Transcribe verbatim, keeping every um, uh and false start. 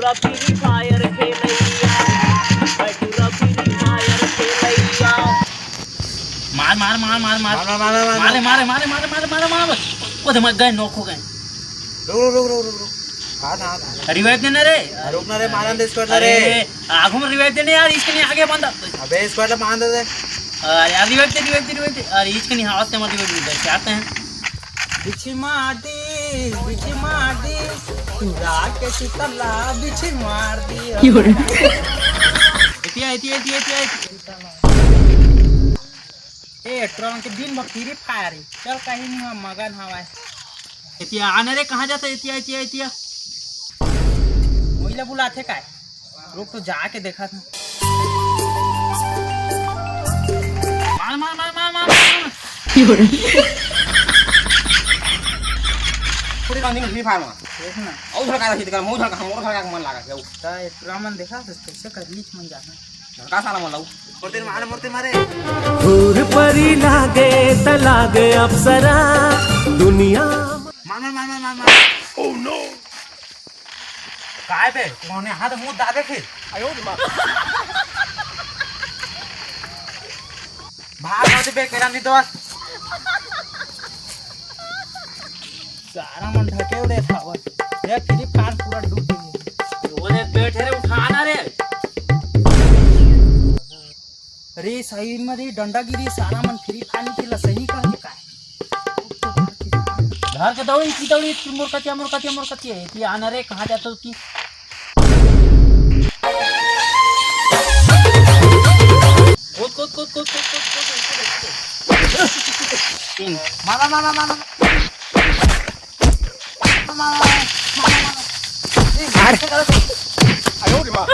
पूरा free fire खेलैया, मैं पूरा फ्री फायर खेलैया। मार, मार, मार, मार, मार। मार, मार, मार, मार, मार। मारे, मारे, मारे, मारे, मारे, मारे, मारे। वो तो मर गए, नॉक हो गए। रुक, रुक, रुक, रुक, रुक, रुक। कहाँ था, कहाँ था? रिवाइव देना रे। रुक ना रे, मारन दे स्क्वाड ला रे। अरे, आगू में रिवाइव देने यार, इसके लिए आगे बंदा। अबे, स्क्वाड ला मारन दे दे। अरे यार, रिवाइव दे, रिवाइव दे, रिवाइव दे। अरे, इसके लिए हवा से मत रिवाइव दे, क्या आते हैं? बिछी मार दी, बिछी मार दी, चुरा के सुतला, बिछी मार दी। क्यों रे? एतिया, एतिया, एतिया, एतिया, एतिया। ए, ट्रंक के दिन भर फ्री फायर ही। चल, कहीं नहीं हुआ, मगन हवाए। एतिया, आने रे, कहाँ जाता? एतिया, एतिया, एतिया। वही ला बुलाथे काय? रुक तो जाके देखा था। मार, मार, मार, मार, मार, मार। पूरी बांधी में फ्री फायर में। देख ना। और झलका रही, मोर झलका, मोर झलका के मन लागा है। ता ये पूरा मन देखा, तो कैसे कर लीच मन जाना। झलका साला मन लाऊ। मोर तेरे मारे, मोर तेरे मारे। धूर परी लागे त लागे अप्सरा दुनिया। मार, मार, मार, मार, मार, मार। Oh no। काय बे, कोने हाथ मुंह दाबे फिर? आयो रे माँ। भाग मत बे, केरा नहीं दोस्त। सारा मन ढके उड़े था बस। ये फ्री फायर पूरा डूब गई। वो देख, बैठे रे, उठाना रे। रे, सही में रे, डंडा गिरी, सारा मन फ्री फायर नहीं खेला, सही कह के काय? घर के दौड़ी, की दौड़ी, मोर कतिया, मोर कतिया, मोर कतिया, ये आना रे, कहाँ जाता तू? कूद, कूद, कूद। मामा, मामा, मामा। मामा, मामा, मामा, मामा। ए, अरे। आयो रे माँ।